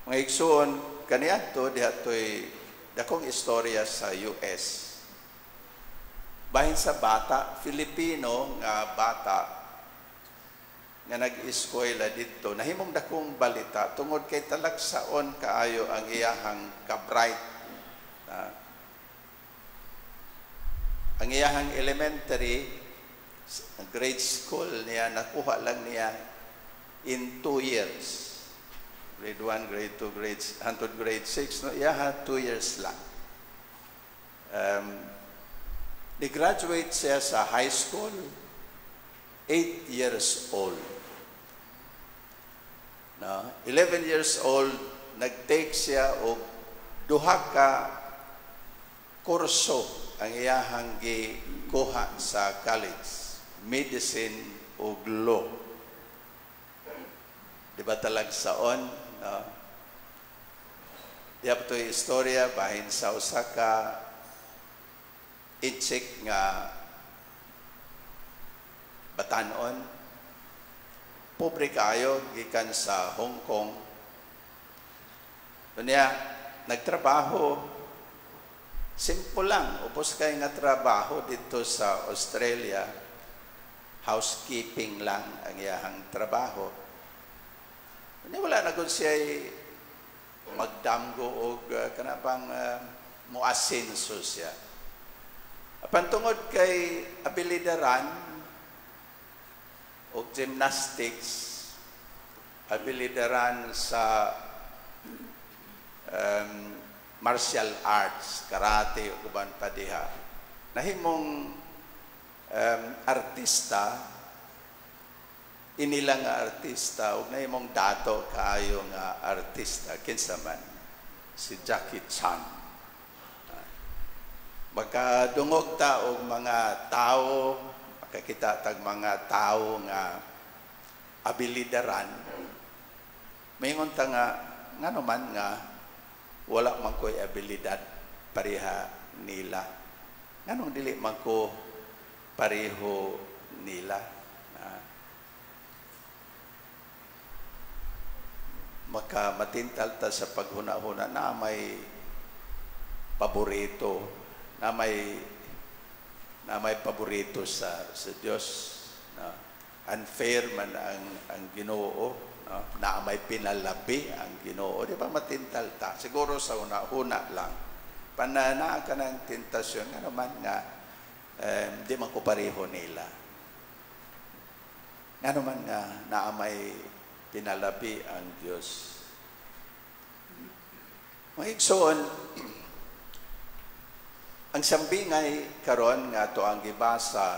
Mga igsuon, kaniadto diha to'y dakong istorya sa US. Bahin sa bata, Filipino nga bata nga nag-eskwela didto, nahimong dakong balita tungod kay talagsaon kaayo ang iyahang ka-bright. Ang iyahang elementary grade school niya, nakuha lang niya in 2 years. Grade 1, grade 2, grade, hantod grade 6, no? Iyaha, 2 years lang. Ni-graduate siya sa high school, 8 years old. No? 11 years old, nag-take siya og duha ka kurso ang iyahang gikuha sa college, medicine ug law. Di ba talagsaon? No? Diha pa to'y istorya bahin sa usa ka Intsik nga batanon. Pobre kaayo, gikan sa Hong Kong. Unya, nagtrabaho, simple lang, ubos kay nga trabaho dito sa Australia, housekeeping lang ang iyahang trabaho. Unya, wala na gud siya magdamgo og kana pang muasenso siya. Apan tungod kay abilidaran og gymnastics, abilidaran sa martial arts, karate ug uban pa diha, nahimong artista, inila nga artista ug nahimong dato kaayo nga artista. Kinsa man? Si Jackie Chan. Makadungog ta og mga tao, makakita tag mga tao nga abilidaran, maingon ta nga ngano man nga wala man ko'y abilidad pareha nila, nganong dili man ko pareho nila? Maka matintal ta sa paghuna-huna na may paborito, na may paborito sa Dios, no? Unfair man ang Ginoo, no? Na may pinalabi ang Ginoo, di ba? Matintal ta siguro sa una-huna lang. Pananaa ka ng tentasyon nga naman nga di man ko pareho nila, nga naman nga naa may pinalabi ang Dios. Mga igsoon, ang sambingay karon nga ato ang gibasa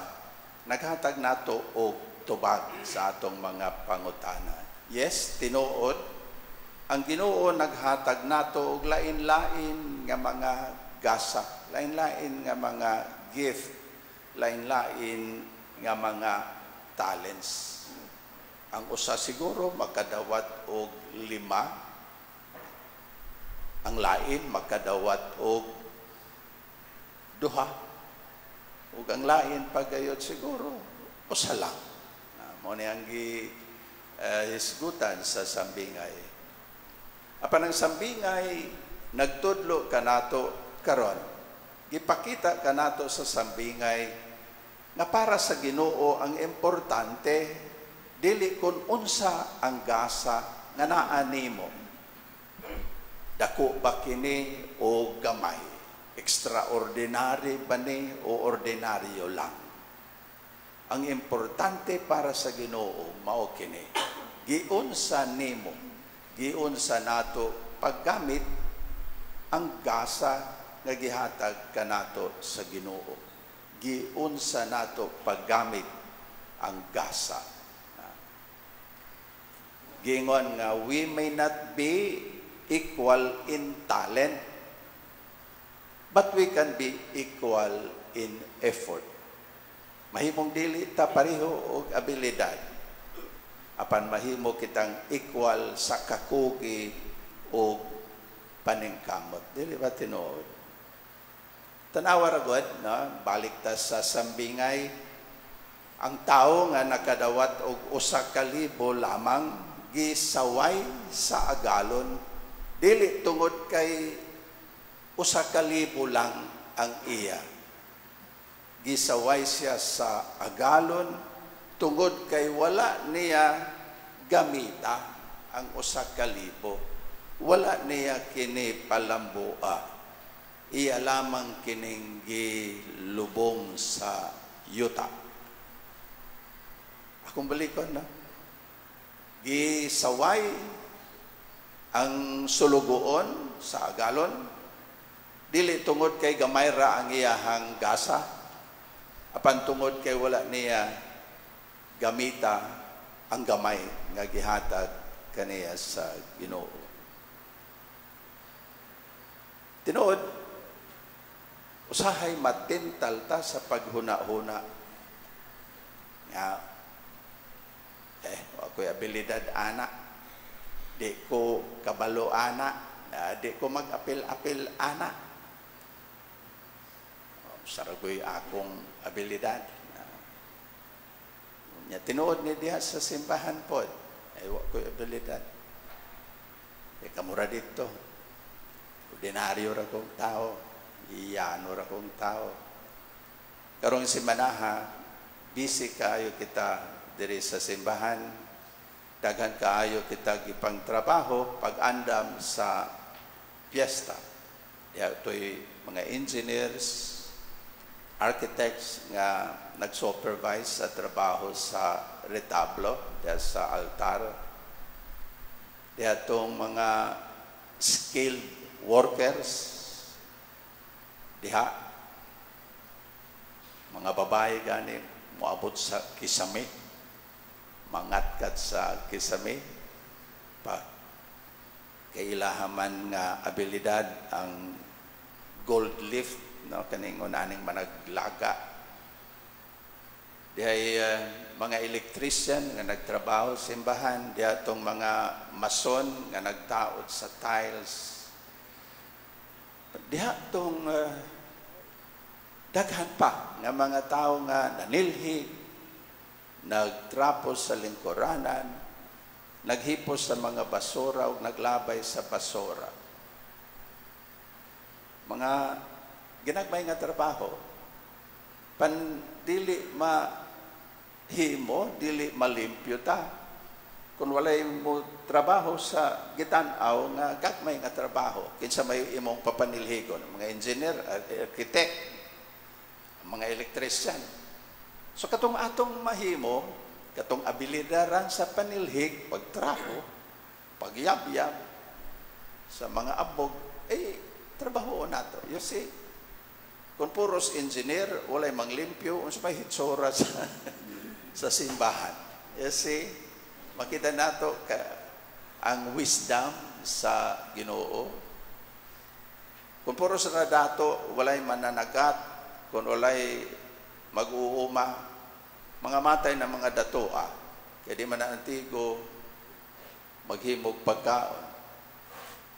naghatag nato og tubag sa atong mga pangutana. Yes, tinuod, ang Ginoo naghatag nato og lain-lain nga mga gasa, lain-lain nga mga gift, lain-lain nga mga talents. Ang usa siguro makadawat og lima, ang lain makadawat og duha, ug ang lain pagayod siguro usa lang. Mao ni ang gi hisgutan sa sambingay. Apan ang sambingay nagtudlo kanato karon. Gipakita kanato sa sambingay nga para sa Ginoo ang importante dili kun unsa ang gasa nga naa nimo. Dako ba kini o gamay? Extraordinary ba ni o ordinaryo lang? Ang importante para sa Ginoo mao kini. Giunsa nimo, giunsa nato paggamit ang gasa nga gihatag kanato sa Ginoo. Giunsa nato paggamit ang gasa. Giingon nga we may not be equal in talent, but we can be equal in effort. Mahimong dili ta pareho og abilidad, apan mahimo kitang equal sa kakugi o paningkamot. Dili ba tinuod? Tanawa ra gud, no? Balik ta sa sambingay. Ang tao nga nakadawat og 1,000 lamang gisaway sa agalon. Dili tungod kay 1,000 lang ang iya. Gisaway siya sa agalon tungod kay wala niya gamita ang 1,000. Wala niya kini palambua. Iya lamang kining gilubong sa yuta. Akong balikon na. Gisaway ang sulugoon sa agalon dili tungod kay gamay ra ang iyahang gasa, apan tungod kay wala niya gamita ang gamay nga gihatag kaniya sa Ginoo. Tinuod, usahay matintal ta sa paghuna-huna nga ako'y abilidad ana, di ko kabalo ana, di ko mag-apil-apil ana. Saragoy akong abilidad. Nya tinuod ni diha sa simbahan pod, ay wa ko'y abilidad. Eh, kamura dito. Ordinaryo ra kong tao. Iyano ra kong tao. Karong simanaha, busy kaayo kita diri sa simbahan. Daghan kaayo kita gipang trabaho pag-andam sa piyesta. Diha to'y mga engineers, architects nga nag-supervise sa trabaho sa retablo, diha sa altar. Diha tong mga skilled workers, diha, mga babae gani, moabot sa kisame, mangatkat sa kisame, pa kailahaman nga abilidad ang gold leaf, no, kaning unaning managlaga. Dihay mga electrician nga nagtrabaho sa simbahan, diha tong mga mason nga nagtaod sa tiles. Diha tong daghan pa nga mga tao nga nanilhi, nagtrapo sa lingkuranan, naghipos sa mga basura o naglabay sa basura. Mga ginagmay nga trabaho, pan dili mahimo, dili malimpyo ta. Kung walay mo trabaho sa gitan-aw nga gagmay nga trabaho, kinsa may imong papanilhigon, mga engineer, architect, mga electrician. So katong atong mahimo, katong abilidaran sa panilhig, pagtrapo, pagyabyab sa mga abog, eh trabaho nato. You see, kung puros engineer, walay manglimpyo, unsa may hitsura sa simbahan. You see, makita nato ka, ang wisdom sa Ginoo. Kung puros na dato, walay mananagat, kung walay mag-uuma, mga matay na mga datoa, kaya di man na antigo, maghimog pagkaon.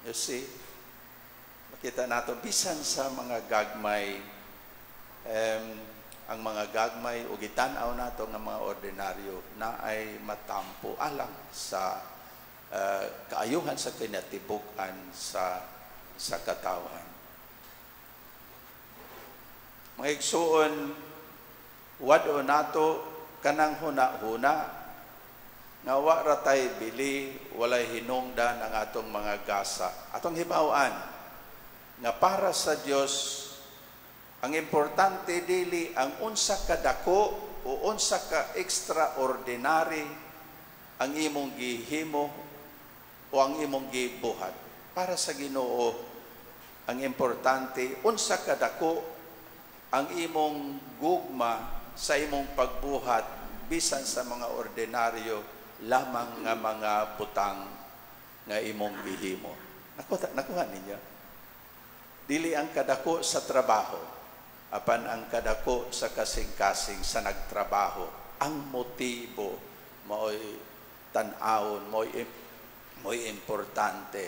You see, makita nato bisan sa mga gagmay, ang mga gagmay o gitan-aw nato nga mga ordinaryo na ay matampo alang sa kaayuhan sa kinatibuk-an sa katawhan. Mga igsuon, wad-o nato kanang huna-huna nga wa ra tay bili, walay hinungdan ang atong mga gasa. Atong hibaw-an nga para sa Dios ang importante dili ang unsa ka dako o unsa ka extraordinary ang imong gihimo o ang imong gibuhat. Para sa Ginoo, ang importante unsa ka dako ang imong gugma sa imong pagbuhat bisan sa mga ordinaryo lamang nga mga butang nga imong gihimo. Nakuha ninyo? Dili ang kadako sa trabaho, apan ang kadako sa kasing-kasing sa nagtrabaho. Ang motibo mao'y tan-awon, mao'y importante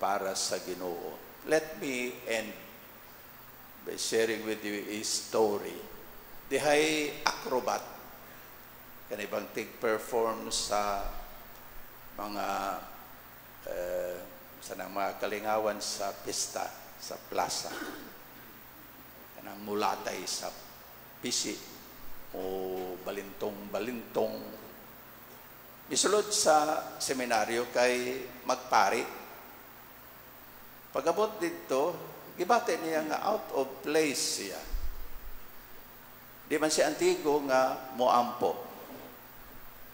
para sa Ginoo. Let me end by sharing with you a story. Dihay acrobat, kanibang tig-perform sa mga Sa nang mga kalingawan sa pista, sa plaza. Kanang mulatay sa pisi o balintong-balintong. Misulod sa seminaryo kay magpari. Pag-abot didto, gibati niya nga out of place siya. Di man siya antigo nga moampo.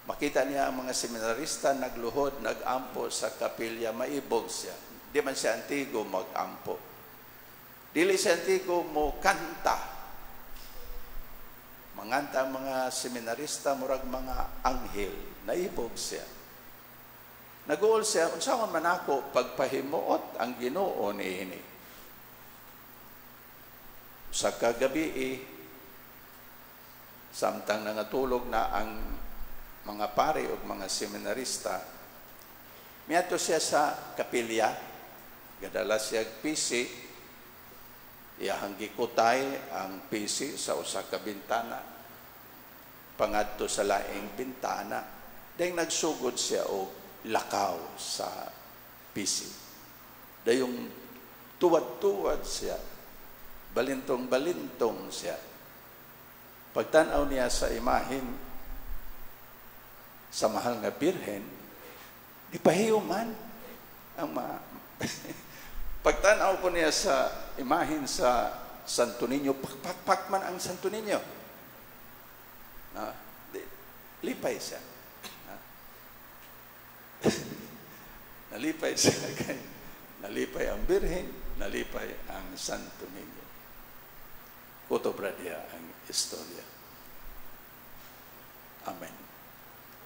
Makita niya ang mga seminarista nagluhod, nagampo sa kapilya, maibog siya. Di man siya antigo magampo. Dili siya antigo mo kanta. Manganta ang mga seminarista murag mga anghel, naibog siya. Naguol siya, unsaon man ako pagpahimuot ang Ginoo niini? Sa kagabi, samtang nangatulog na ang mga pare o mga seminarista, miadto siya sa kapilya, gadala siya pisi, iyahang gikutay ang pisi sa usa ka bintana, pangadto sa laing bintana, dahil nagsugod siya og lakaw sa pisi. Dayong tuwad-tuwad siya, balintong-balintong siya. Pagtanaw niya sa imahin sa mahal nga Birhen, di pahiyo man ang pagtanaw ko niya sa imahin sa Santo Niño, pakpakpak man ang Santo Niño. Na, di, lipay siya. Na, nalipay siya kay nalipay ang Birhen, nalipay ang Santo Niño. Kutob ra diha ang istorya. Amen.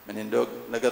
Manindog, nagat